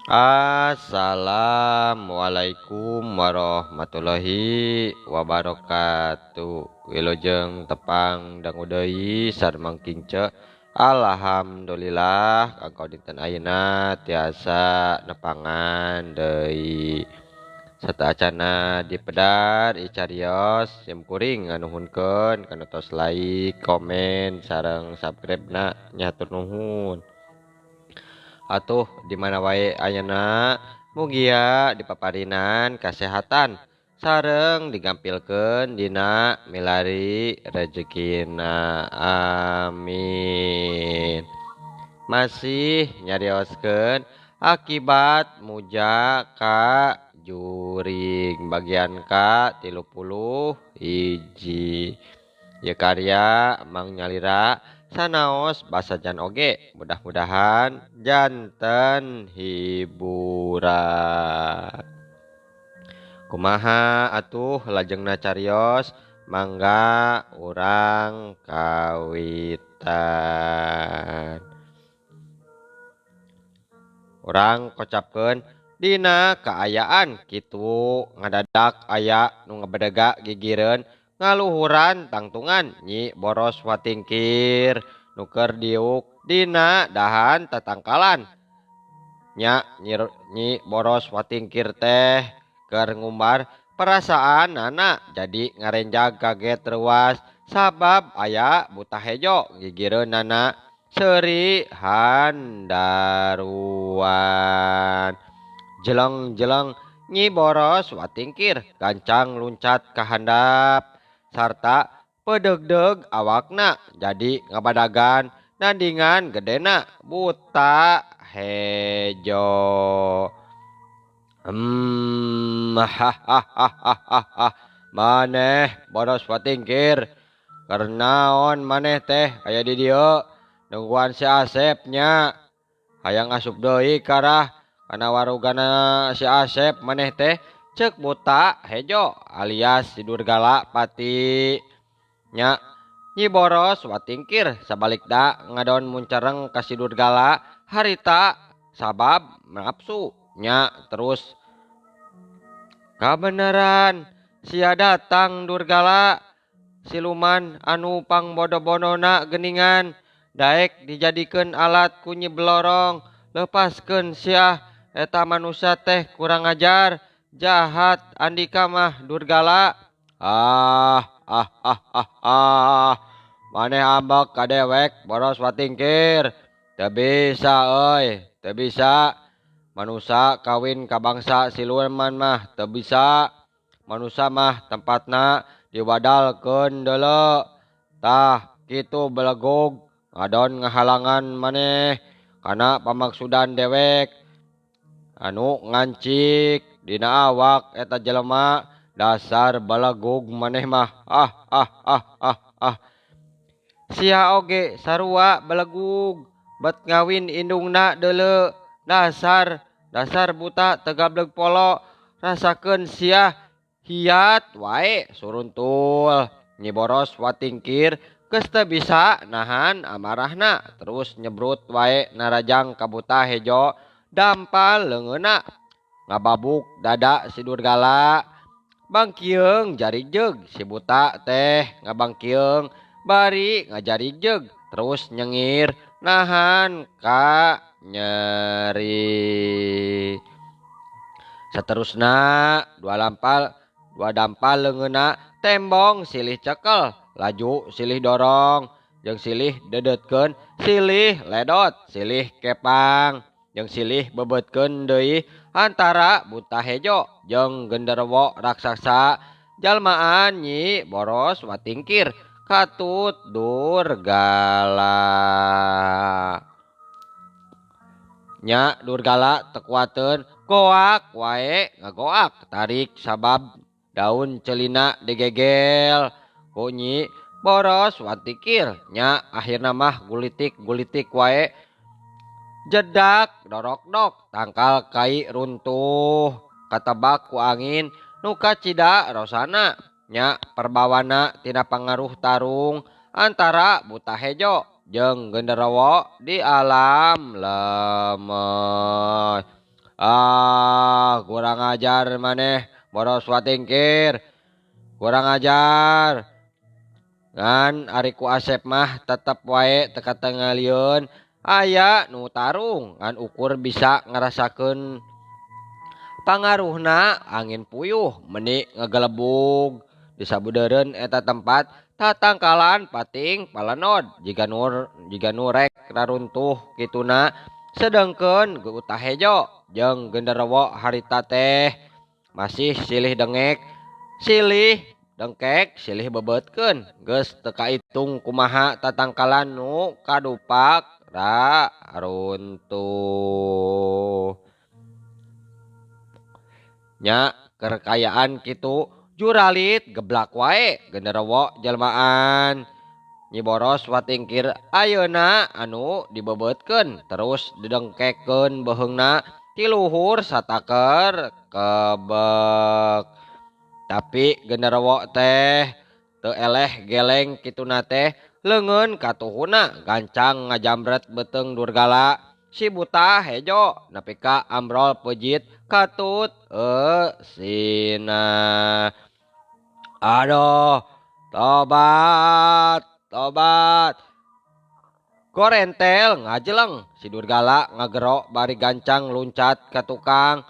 Assalamualaikum warahmatullahi wabarakatuh. Wilujeng tepang dangu deui sareng kingce. Alhamdulillah kanggo dinten ayeuna tiasa nepangan deui. Sateuacana dipedar icarios sim kuring nganuhunkeun kana tos like, komen, sareng subscribe-na nya hatur nuhun. Atuh di mana wae ayeuna mugia dipaparinan kasehatan sareng digampilkeun dina milari rejekina, amin. Masih nyarioskeun akibat muja ka juring bagian ka 31 ieu karya Mang Nyalira sanaos basajan oge, mudah-mudahan janten hiburan. Kumaha atuh lajengna carios, mangga urang kawitan. Urang kocapkeun dina kaayaan kitu ngadadak aya nu ngabedega gigireun ngaluhuran tangtungan Nyi Boros Watingkir nu keur diuk dina dahan tatangkalan. Nya Nyi Boros Watingkir teh keur ngumbar perasaan nana jadi ngarenjag kaget reuas sabab aya buta hejo gigireun nana seuri handaruan. Jeleng-jeleng Nyi Boros Watingkir gancang luncat ka handap sarta pedegdeg awakna jadi ngabadagan nandingan gedena buta hejo. Maneh Boros Watingkir karnaon maneh teh aya di dieu nungguan si Asep nya, hayang asup deui karah kana warugana si Asep maneh teh, cek buta hejo alias si Durgala pati. Nya Nyi Boros Watingkir sabalikna ngadon muncereng ka si Durgala harita sabab nafsu nya. Terus kabeneran sia datang Durgala siluman anu pangbodo-bodona geningan daek dijadikeun alat ku Nyi Blorong, lepaskeun sia eta manusia teh kurang ajar jahat andika mah Durgala. Maneh ambek ka dewek Boros Watingkir, teu bisa euy, teu bisa manusa kawin ka bangsa siluman mah teu bisa. Manusa mah tempatna diwadalkeun deuleu. Tah kitu belegug ngadon ngahalangan maneh kana pamaksudan dewek anu ngancik dina awak eta jelema, dasar belegug maneh mah. Sia oge sarua belegug bet ngawin indungna deuleu, dasar dasar buta teu gableg polo, rasakeun sia hiat wae suruntul. Nyi Boros Watingkir geus teu bisa nahan amarahna, terus nyebrut wae narajang ka buta hejo dampal leungeunna ngababuk dada si Durgala. Bangkieung jarijeug si buta teh ngabangkieung bari ngajarijeug terus nyengir nahan ka nyeri. Saterusna dua dampal leungeunna tembong silih cekel, laju silih dorong jeung silih dedetkeun, silih ledot, silih kepang jeung silih bebetkeun deui antara buta hejo jeung genderuwo raksasa jalmaan Nyi Boros Watingkir katut Durgala. Nya Durgala teu kuateun goak wae ngagoak tarik sabab daun celina digegel ku Nyi Boros Watingkir. Nya akhirna mah gulitik-gulitik wae jedak dorokdok tangkal kai runtuh katebak ku angin nu kacida rosana. Nya perbawana tina pangaruh tarung antara buta hejo jeung genderuwo di alam lemes. Ah, kurang ajar maneh boros watingkir. Kurang ajar. Ngan ari ku Asep mah tetep wae teu katengalieun aya nu tarung ngan ukur bisa ngarasakeun pangaruhna angin puyuh meni ngagelebug di sabudeureun eta tempat tatangkalan pating palenod jiga nu rek raruntuh kituna sedengkeun Buta Hejo jeung genderuwo harita teh masih silih dengek silih dengkek silih bebeutkeun geus teu kaitung kumaha tatangkalan nu kadupak raruntuh. Nya keur kaayaan kitu juralit geblak wae genderuwo jelmaan. Nyi Boros Watingkir ayeuna anu dibebeutkeun terus didengkekeun beuheungna ti luhur sataker kebek. Tapi genderuwo teh teu eleh geleng kituna teh leungeun katuhuna gancang ngajambret beuteung Durgala si Buta Hejo nepi ka ambrol pejit katut eusina. Aduh, tobat, tobat. Gorentel ngajeleng si Durgala ngagero bari gancang luncat ka tukang.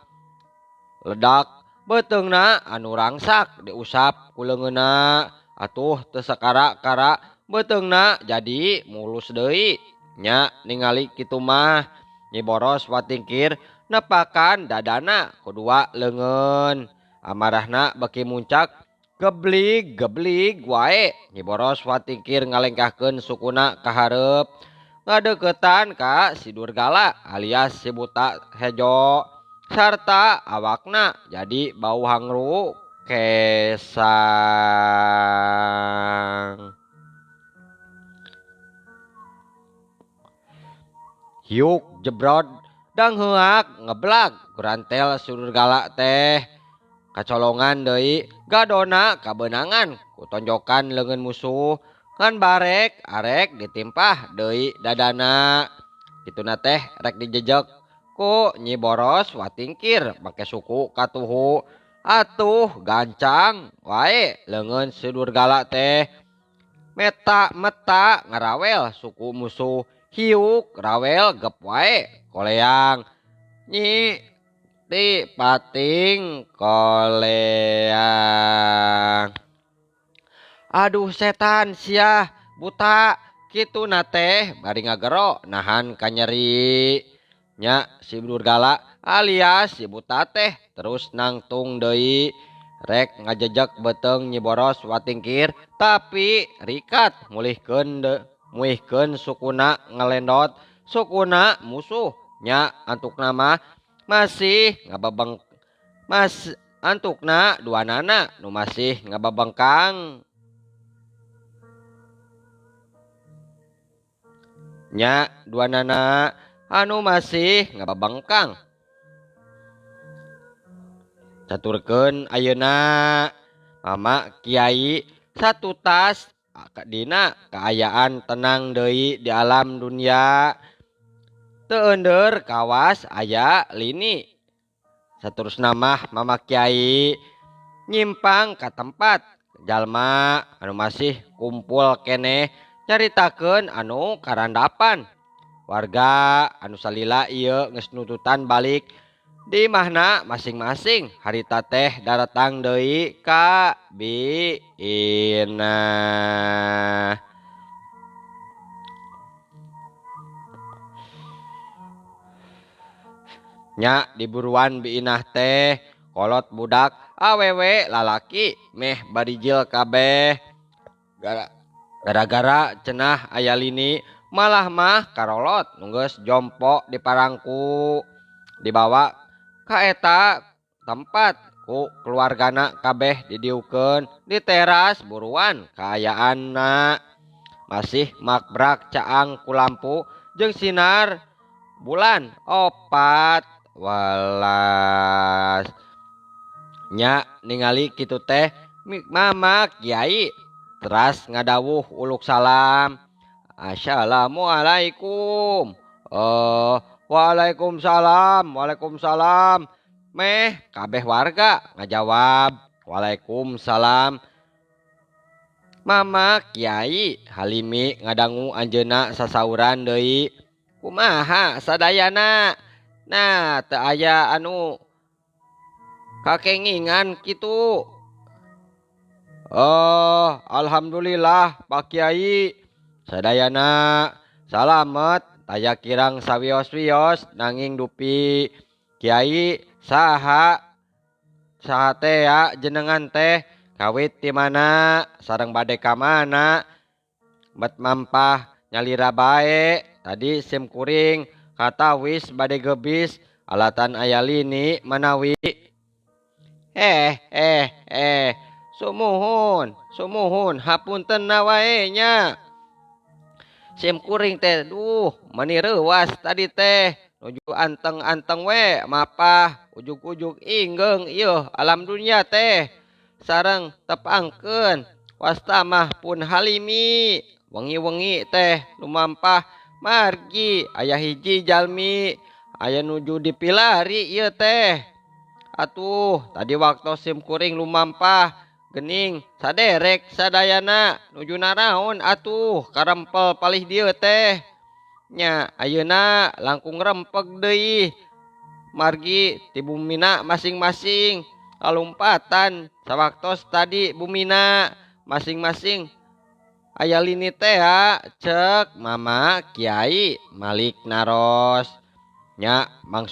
Ledak beuteungna anu rangsak diusap ku leungeunna atuh teu sakara-kara beuteungna jadi mulus deui. Nya ningali kitu mah Nyi Boros Watingkir nepakan dadana ku dua leungeun. Amarahna beuki muncak geblig-geblig wae. Nyi Boros Watingkir ngalengkahkeun sukuna ka hareup ngadeuketan ka si Durgala alias si Buta Hejo sarta awakna jadi bau hangru kesang. Hiuk jebrod dangheak ngeblag gurantel si Durgala teh kacolongan deui gadona kabeunangan ku tonjokan leungeun musuh ngan barek arek ditimpah deui dadana kituna teh rek dijejek ku Nyi Boros Watingkir make suku katuhu atuh gancang wae leungeun si Durgala teh meta-meta ngarawel suku musuh hiuk rawel gep wae koleang Nyi ti pating koleang. Aduh setan siah buta kituna teh bari ngagero nahan kanyeri. Nya si Durgala alias si buta teh terus nangtung deui rek ngajejek beuteung Nyi Boros Watingkir tapi rikat mulihkeun sukuna ngelendot sukuna musuh. Nya antukna mah masih ngababeng mas antukna duanana nu masih ngababengkang. Nya duanana anu masih ngababengkang. Caturkeun ayeuna Mama Kiai satu tas dina kaayaan tenang deui di alam dunia. Teu eundeur kawas aya lini. Saterusna mah Mama Kiai nyimpang ka tempat jalma anu masih kumpul keneh nyaritakeun anu karandapan. Warga anu salila ieu geus nututan balik di imahna masing-masing. Harita teh daratang deui ka Bi Inah. Nya diburuan Bi Inah teh kolot budak awewe lalaki meh barijil kabeh. Gara-gara cenah aya lini malah mah karolot nunggeus jompo di parangku dibawa ka eta tempat ku keluargana kabeh didiukeun di teras buruan kaayaanna masih makbrak caang ku lampu jeung sinar bulan 4 welas. Nya ningali kitu teh Mama Kiai teras ngadawuh uluk salam. Assalamualaikum. Waalaikumsalam, waalaikumsalam. Meh kabeh warga ngajawab waalaikumsalam. Mama Kiai Halimi ngadangu anjeunna sasauran deui. Kumaha sadayana? Nah, teu aya anu kakengingan kitu. Oh, alhamdulillah Pak Kiai. Sadayana salamet, taya kirang sawios-wios nanging dupi. Kiai saha saha teh ya jenengan teh kawit ti mana sareng bade ka mana bet mampah nyalira bae tadi sim kuring katawis bade gebis alatan aya lini manawi. Eh sumuhun sumuhun hapunten wae nya sim kuring teh duh mani reuwas tadi teh nuju anteng-anteng we mapah ujug-ujug inggeung ieu alam dunya teh sareng tepangkeun wasta mah pun Halimi wengi-wengi teh lumampah margi aya hiji jalmi aya nuju dipilari ieu teh. Atuh tadi waktu sim kuring lumampah gening saderek sadayana nuju naraon atuh karempel palih dieu teh nya ayeuna langkung rempeg deui margi ti bumina masing-masing kalumpatan sawaktos tadi bumina masing-masing aya lini teh cek Mama Kiai Malik naros nya Mang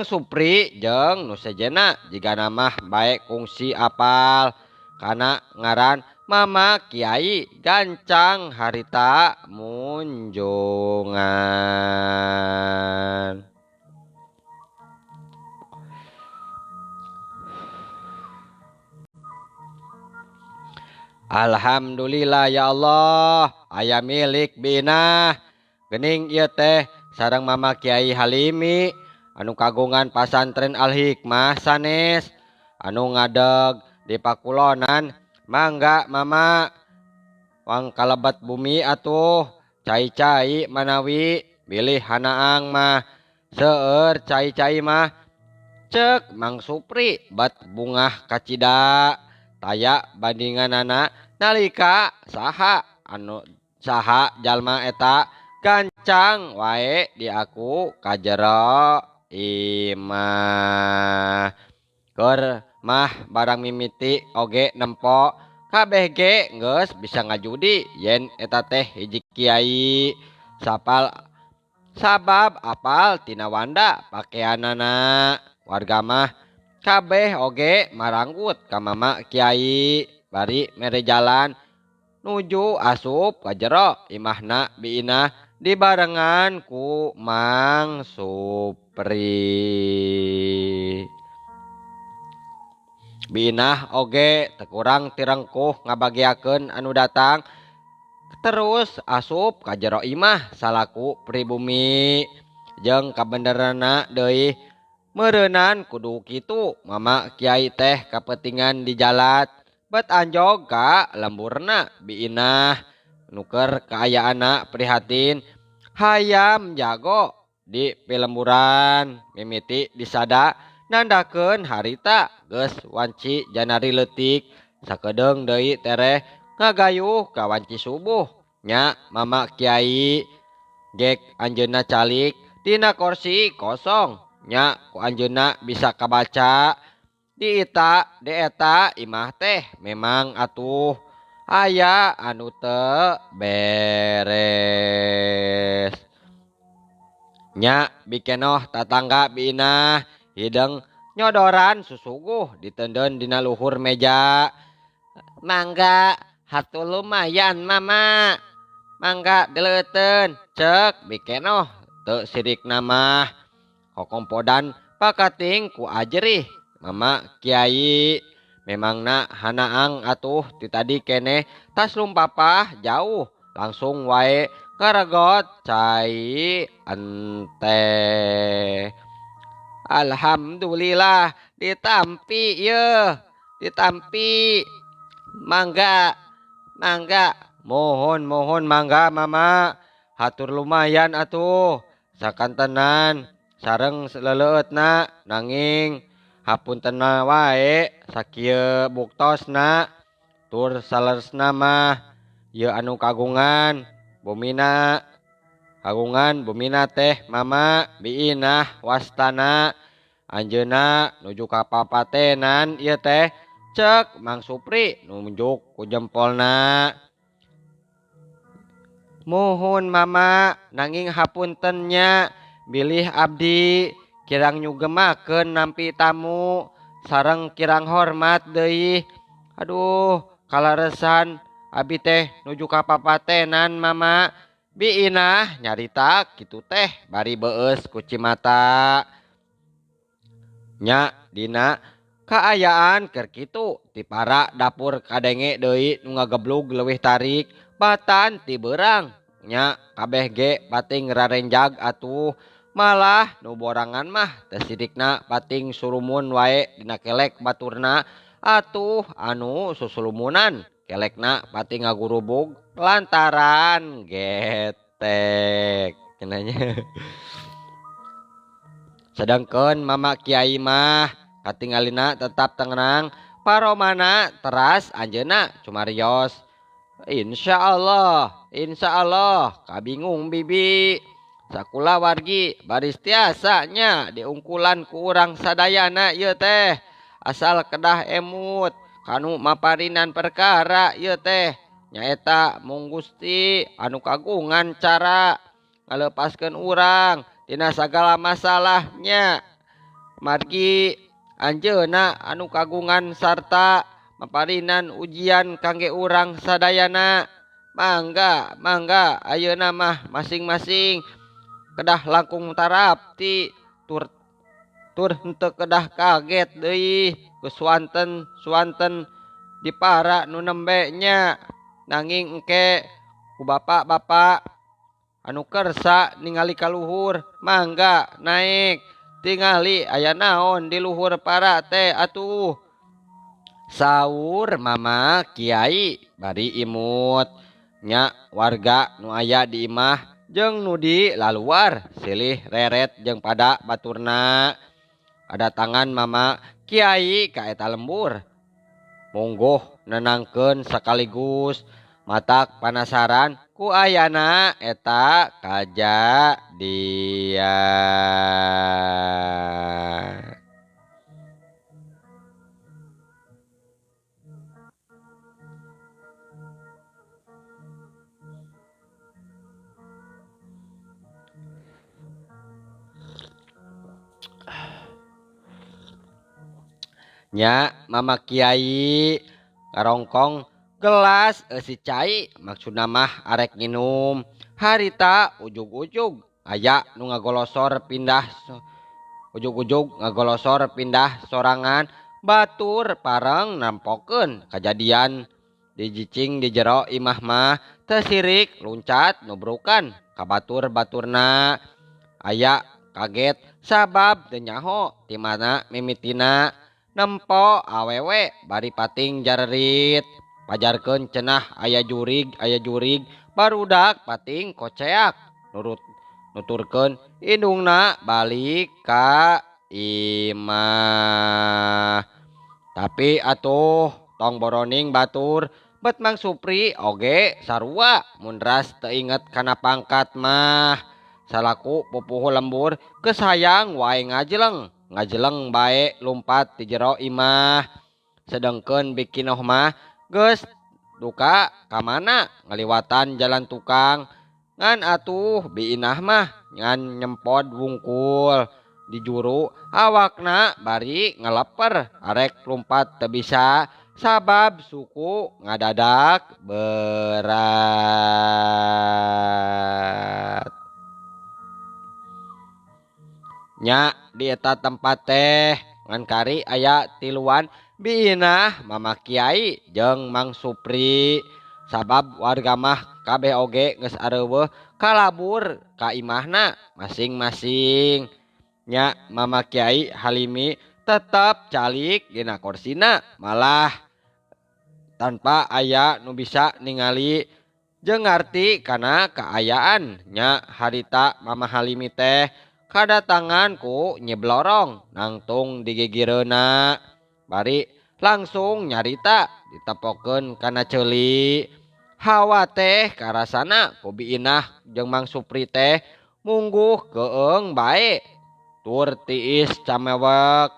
Supri jeung nu sejenna jigana mah bae kungsi apal kana ngaran Mama Kiai gancang harita munjungan. Alhamdulillah ya Allah aya milik binah gening ieu teh sareng Mama Kiai Halimi anu kagungan pasantren Al Hikmah sanes anu ngadeg di pakulonan. Mangga Mama wang kalebet bumi atuh cai-cai manawi bilih hanaang mah seueur cai-cai mah cek Mang Supri bat bungah kacida taya bandinganana nalika saha anu saha jalma eta gancang wae di aku kajero imah keur mah barang mimiti oge nempo kabeh ge geus bisa ngajudi yen eta teh hiji kiai sapal sabab apal tina wanda pakeanana warga mah kabeh oge maranggut ka Mama Kiai bari mere jalan nuju asup ka jero imahna biinah dibarengan ku Mang Supri. Biinah oge tekurang tirengkuh ngabagiakeun anu datang terus asup ka jero imah salaku pribumi jeung kabenerana deui meureunan kudu kitu Mama Kiai teh kapetingan di jalat bet anjog ka lemburna biinah nuker kaayaanna prihatin hayam jago di pilemburan mimiti disada nandakeun harita geus wanci janari leutik sakedeung deui tereh ngagayuh ka wanci subuh nya Mama Kiai gek anjeunna calik dina kursi kosong nya ku anjeunna bisa kabaca diita dieta imah teh memang atuh aya anu teu beres nya bikenoh tatangga biinah hideng nyodoran susuguh ditenden dina luhur meja. Mangga hatu lumayan Mama mangga dileuteun cek bikenoh teu sirik mah kokompodan pakating ku ajerih Mama Kiai memangna hanaang atuh ti tadi keneh tas lumpapah jauh langsung wae karegot cai enteh. Alhamdulillah ditampi ye ditampi mangga mangga mohon mohon mangga Mama hatur lumayan atuh Sakantenan sareng leleueutna nanging hapuntenna wae sakieu buktosna tur saleresna mah ieu anu kagungan bumina. Kagungan bumina teh Mama Biinah wastana anjeunna nuju ka papatenan ieu teh cek Mang Supri nunjuk ku jempolna. Muhun Mama nanging hapunten nya bilih abdi kirang nyugemakeun nampi tamu sareng kirang hormat deui. Aduh kalaresan abi teh nuju ka papatenan Mama Biinah nyarita kitu teh bari beueus ku cimata. Nya dina kaayaan keur kitu ti para dapur kadenge deui nu ngageblug leuwih tarik batan ti beurang. Nya kabeh ge pating rarenjag atuh malah nu borangan mah teu sidikna pating surumun wae dina kelek baturna atuh anu susulumunan kelekna pating ngagurubug lantaran getek cenah. Sedangkeun Mama Kiai mah katingalina tetap tenang paromana teras anjeunna cumarios. Insyaallah, insyaallah kabingung bibi. Sakula wargi baris tiasa nya diungkulan ku urang sadayana ieu teh. Asal kedah emut kanu maparinan perkara ieu teh nyaeta mung Gusti anu kagungan cara ngalepaskeun urang tina sagala masalahnya. Margi anjeunna anu kagungan sarta maparinan ujian kangge urang sadayana. Mangga, mangga ayeuna mah masing-masing kedah langkung tarapti tur tur henteu kedah kaget deui ku suanten-suanten di para nu nembe nya. Nanging engke ku bapak-bapak anu kersa ningali ka luhur mangga naik tingali aya naon di luhur para teh atuh. Saur Mama Kiai bari imut nya warga nu aya di imah jeung nu di laluar silih reret jeung pada baturna. Ada tangan Mama Kiai ka eta lembur mungguh nenangkeun sekaligus matak panasaran ku ayana eta kajadian. Nya Mama Kiai ngarongkong gelas eusi cai maksudna mah arek nginum. Harita ujug-ujug aya nu ngagolosor pindah ujug-ujug ngagolosor pindah sorangan batur pareng nampokeun kajadian dijicing di jero imah mah teu sirik luncat nubrukan ka batur-baturna. Aya kaget sabab teu nyaho ti mana mimitina nempo awewe bari pating jarerit pajarkeun cenah aya jurig barudak pating koceak nurut nuturkeun indungna balik ka imah. Tapi atuh tong boroning batur bet Mang Supri oge sarua mun ras teu inget kana pangkat mah. Salaku pupuhu lembur kesayang wae ngajeleng ngajeleng bae lumpat di jero imah. Sedengkeun Bikinoh mah geus duka ka mana ngaliwatan jalan tukang ngan atuh Biinah mah ngan nyempod wungkul di juru awakna bari ngeleper arek lumpat teu bisa sabab suku ngadadak berat. Nya di eta tempat teh ngan kari aya tiluan Biinah Mama Kiai jeung Mang Supri sabab warga mah kabeh oge geus areuweuh kalabur ka imahna masing-masing. Nya Mama Kiai Halimi tetep calik dina korsina malah tanpa aya nu bisa ningali Jeung ngarti kana kaayaan nya harita Mama Halimi teh kadatangan ku Nyi Blorong nangtung digigireuna. Bari langsung nyarita ditepokeun kana ceuli. Hawa teh karasana ku Bi Inah jeung Mang Supri teh mungguh keung bae. Tur tiis camewek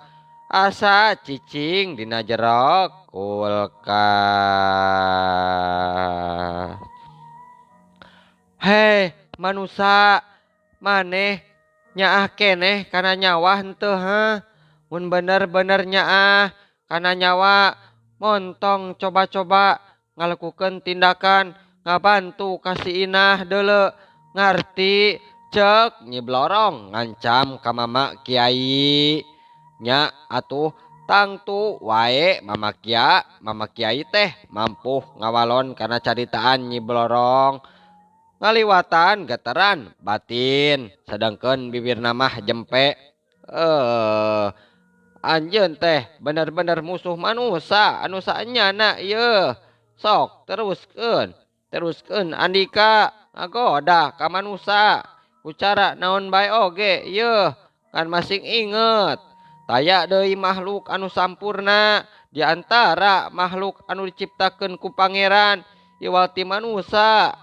asa cicing dina jero kulkas. Hei manusa, maneh nyaah keneh kana nyawa henteu ha? Mun bener-bener nyaah kana nyawa montong coba-coba ngalakukeun tindakan ngabantu ka si Inah deuleu ngarti. Cek Nyi Blorong ngancam ka Mama Kiai. Nya atuh tangtu wae Mama Kiai teh mampuh ngawalon kana caritaan Nyi Blorong. Ngaliwatan geteran batin sedangkeun bibirna mah jempe. Anjeun teh bener-bener musuh manusa anu saenyana ieu. Sok teruskeun Andika ngagoda ka manusa ku cara naon bae oge ieu kan masing inget. Taya deui makhluk anu sampurna di antara makhluk anu diciptakeun ku pangeran iwal ti manusa.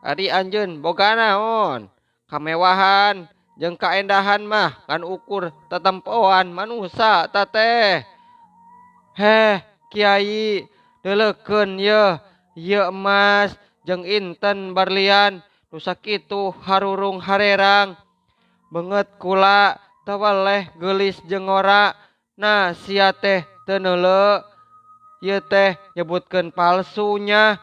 Ari anjeun boga naon? Kamewahan jeung kaendahan mah ngan ukur tetempoan manusa ta teh. Heh kiai deuleukeun yeuh, ieu emas jeung inten berlian nu sakitu harurung harerang. Beungeut kula teweleh geulis jeung ngora. Nah sia teh teu neuleu. Ieu teh nyebutkeun palsunya.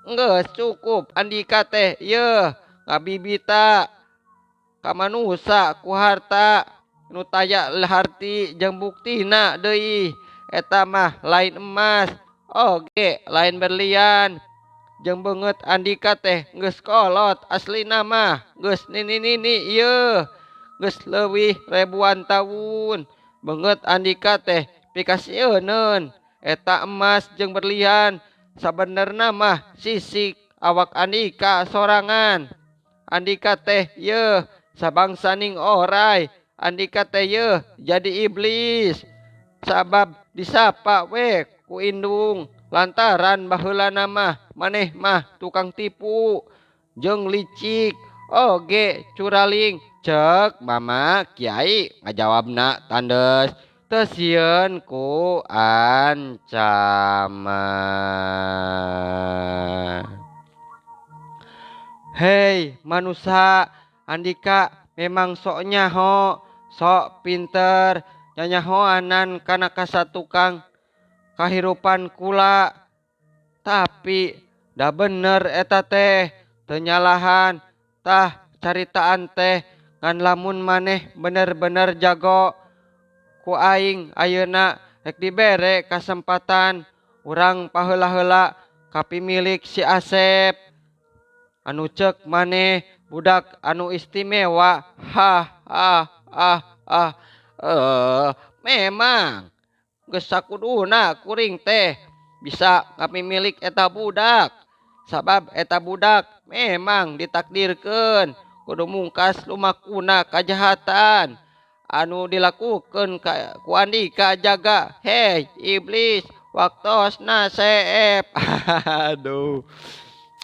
Geus cukup Andika teh yeuh ngabibita ka manusa ku harta nu taya harti jeung buktina deui. Eta mah lain emas oge lain berlian. Jeung beungeut Andika teh geus kolot aslina mah geus nini-nini ieu geus leuwih ribuan taun. Beungeut Andika teh pikasieuneun eta emas jeung berlian sabenerna mah sisik awak Andika sorangan. Andika teh yeuh sabangsaning orai. Andika teh yeuh jadi iblis sabab disapa we ku indung lantaran baheulana mah maneh mah tukang tipu jeung licik oge curaling. Cek Mama Kiai ngajawabna tandes teu sieun ku ancaman. Hei manusa, Andika memang sok nyaho, sok pinter nyanyahoanan kana kasatukang kahirupan kula. Tapi da bener eta teh teu nyalahan. Tah caritaan teh ngan lamun maneh bener-bener jago ku aing ayeuna rek dibere kasempatan urang paheula-heula ka pimilik si Asep anu cek maneh budak anu istimewa. Ha ha ah ah. Memang geus sakuduna kuring teh bisa kapimilik eta budak sabab eta budak memang ditakdirkeun kudu mungkas lumakuna kajahatan anu dilakukeun ku Andika jaga. Hei iblis waktosna seep. Aduh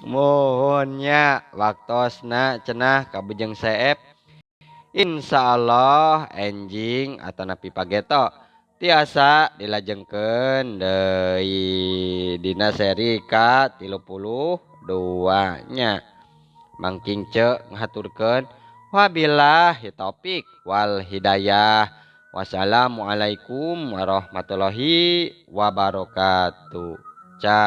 mohonnya waktosna cenah kabujeng seep. Insyaallah enjing atanapi pageto tiasa dilajengkeun deui dina seri ka-32 nya. Mangking ce ngahaturkeun wabillahi taufik wal hidayah. Wassalamualaikum warahmatullahi wabarakatuh. Ca.